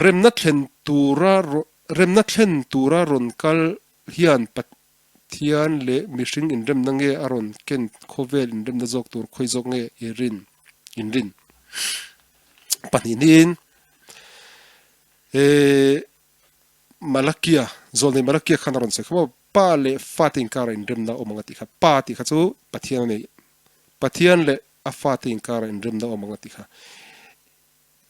Remna thlen tura remna thlen tura rawn kal hian Pathian leh mihring inremna nge a rawn ken khawvel inremna zawk tur khawi zawk nge i rin inrin pahnih niin Malakia zawlnei Malakia khan a rawn sawi kha maw pa leh fate inkara inremna awm ang a tih kha pa tih kha chu Pathian a nei Pathian leh a fate inkara inremna awm ang a tih kha.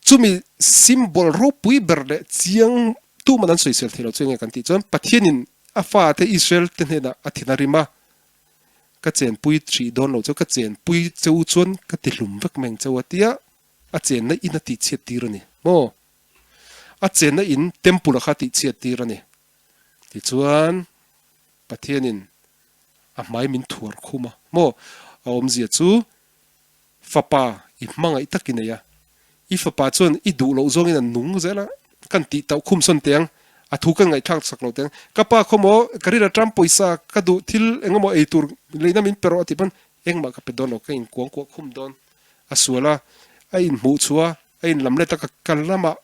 Chumi symbol ropui ber leh chiang tuman an sawisel thei lo chu enge kan tih chuan Pathianin a fate Israel te hnenah a thin a rim a, ka chenpui hrih dawn lo chu ka chenpui cheu chuan ka ti hlum vek mai ang cheu a tia a chenna in a tihchhiat tir a ni maw? A chenna in temple a kha tihchhiat tir a ni. Tichuan Pathianin a hmai min thuar khum a maw? A awmzia chu Fapa i hmangaih tak i nei a, i fapa chuan i duh loh zawngin a nung zel a, kan tih tauh khum sawn teh ang, a thu kan ngaihthlak sak lo teh ang. Ka pa khaw maw, ka rilra ṭam pawisa ka duh thil eng emaw ei tur leina min pe rawh a tih pawn engmah ka pe dawn lo, ka inkuang kuah khum dawn. A sual a, a inhmuh chhuah a, a inlam let a, ka kal lamah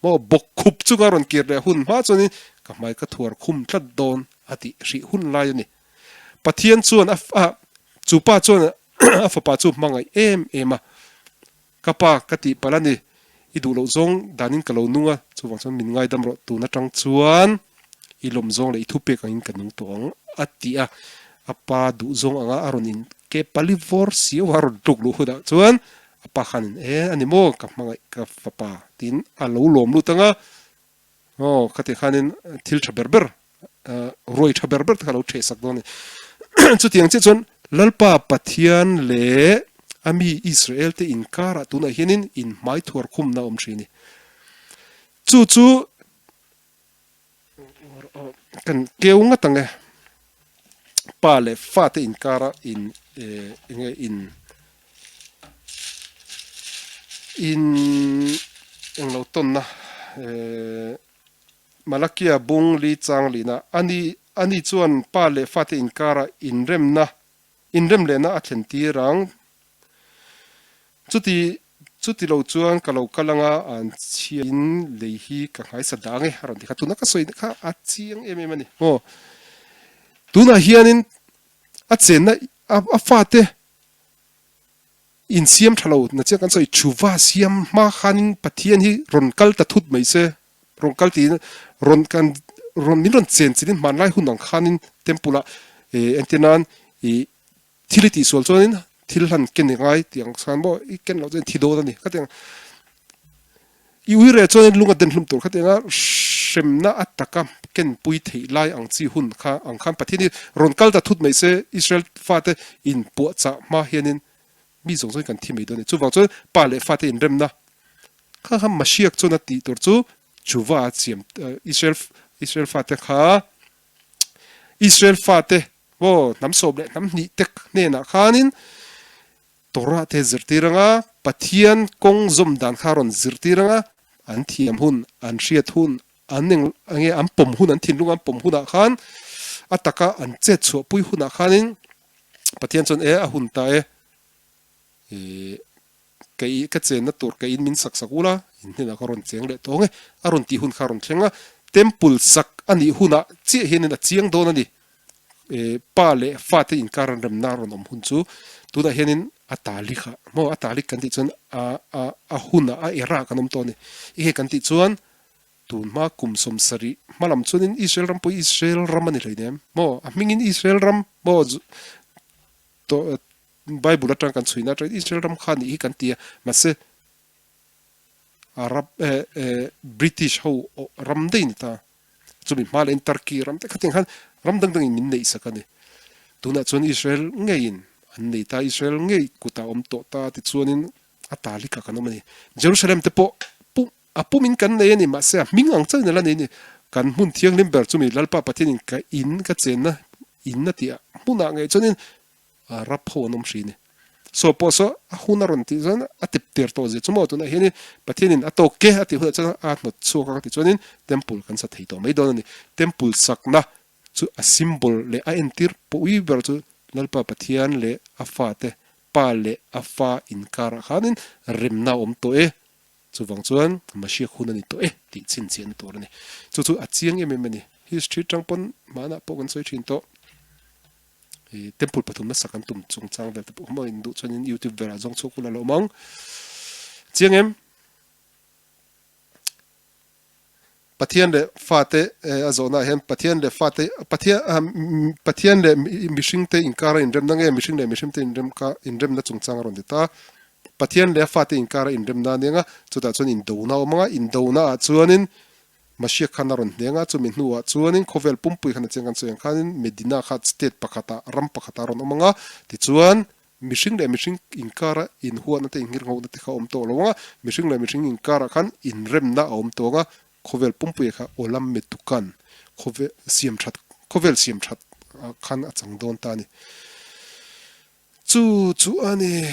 maw bawk khup chunga rawn kir leh hun hma chuanin ka hmai ka thuar khum tlat dawn a tih hrih hun lai a ni. Pathian chuan a a chu pa chuan a fapa chu hmangaih em em a, Ka pa ka tih palh a ni, i duh loh zawng danin ka lo nung a, chuvang chuan min ngaidam rawh, tun atang chuan i lawm zawng leh i thupek angin ka nung tawh ang a ti a, a pa duh zawng anga a rawn in ke pali vawr siau a rawn tluk luh hunah chuan a pa khanin e a ni maw ka hmangaih ka fapa tiin a lo lawm lut ang a, Aw, khati khanin thil tha ber ber, ruai tha ber ber te kha lo theh sak dawn a ni. Chutiang chiah chuan Lalpa Pathian leh a mi Israel te inkarah tunah hianin inhmai thuar khumna a awm thin a ni. Chu chu kan keu ngat ang e, pa leh fate inkara in enge in In englo tawnna Malakia bung li chang lina ani ani chuan pa leh fate inkara inremna inrem lehna a thlen tir ang. Chuti chuti lo chuan ka lo kal anga an chhia in lei hi ka nghaisa dang e a rawn ti kha. Tuna ka sawi kha a chiang em em a ni maw. Tunah hianin a chenna a fate Insiam tha lo na chiah kan sawi Chuva siam hma khanin Pathian hi rawn kal ta thut mai se, rawn kal tiin rawn kan rawn min rawn chen chin in hmanlai hun ang khanin temple ah entir nan ih thil i tihsual chuanin thil hlan ken i ngai tih ang khan maw i ken loh chuan thi dawn a ni khatiang I ui reh chuan lung a den hlum tur khatianga hremna a taka kenpui theih lai ang chi hun kha ang khan Pathian hi rawn kal ta thut mai se Israel fate inpuahchah hma hianin mi zawng zawngin kan thi mai dawn a ni. Chuvang chuan pa leh fate inremna kha kha Mashiach chuan a tih tur chu Juva a chiam Israel Israel fate kha Israel fate maw hnam sawm leh hnam hnih te hnenah khanin Torah te zirtir anga Pathian kawng zawm dan kha rawn zirtir anga an thiam hun, an hriat hun, an eng enge an pawm hun, an thinlung an pawm hunah khan a taka an chet chhuahpui hunah khanin Pathian chuan e a hun ta e, ih ka ih ka chenna tur ka in min sak sak ula in hnenah ka rawn cheng leh tawng e a rawn tih hun kha a rawn thleng a, Temple sak a nih hunah chiah hianin a chiang dawn a ni. Pa leh fate inkar an remna rawn awm hun chu tunah hianin a talik ah maw a talik kan tih chuan a a a hunah a era kan awm tawh a ni. Enge kan tih chuan tun hma kum 70 hma lam chuanin Israel ram pawh hi Israel ram a ni hleinem maw a hmingin Israel ram maw Bible atang kan chhuina atangin Israel ram kha nih hi kan ti a mahse Arab eh eh British ho ram daih a ni ta. Chumi hma leh in Turkey ram te khatiang khan ram dang dangin min neih sak a ni. Tunah chuan Israel ngeiin an nei ta, Israel ngei kutah awm tawh ta tichuanin a talik ah kan awm a ni. Jerusalem te pawh pum a pumin kan nei a ni mahse a hming ang chauhin a la nei a ni. Kan hmun thianghlim ber chumi Lalpa Pathianin ka in ka chenna in a tih ah hmunah ngei chuanin Arab ho an awm hri ni. Saw pawh saw a hun a rawn tih chuan a tep ter tawh zia chu maw tunah hianin Pathianin a tawk ke a tih hunah chuan a hnawt chhuak ang tih chuanin temple kan sa thei tawh mai dawn a ni. Temple sakna chu a symbol leh a entir pawh ber chu Lalpa Pathian leh a fate, pa leh a fa inkarah khanin remna a awm tawh e. Chuvang chuan Mashiach hun a ni tawh e tih chhinchhiahna tur a ni. Chu chu a chiang em em a ni. History tang pawn hmanah pawh kan sawi thin tawh. I temple pathumna sak an tum chungchang vel te pawh awm a, induh chuanin YouTube velah zawng chhuak ula lo awm ang. Chiang em? Pathian leh fate a zawhnaah hian Pathian leh fate Pathian Pathian leh mihringte inkara inremna nge mihring leh mihringte inremka inremna chungchang a rawn ti ta. Pathian leh a fate inkara inremna a ni ang a, chutah chuan indona a awm ang a, indonaah chuanin Mashiach khan a rawn hneng a, chumi hnuah chuanin khawvel pumpui khan a chiang kan sawi ang khanin Medina kha state pakhatah ram pakhatah a rawn awm ang a, tichuan Mihring leh mihring inkara inhuatna te inghirnghohna te kha a awm tawh lo ang a, mihring leh mihring inkarah khan inremna a awm tawh ang a, khawvel pumpuia kha awlam metukan khawvel siam that khawvel siam that ah khan a chang dawn ta a ni. Chu chu a ni.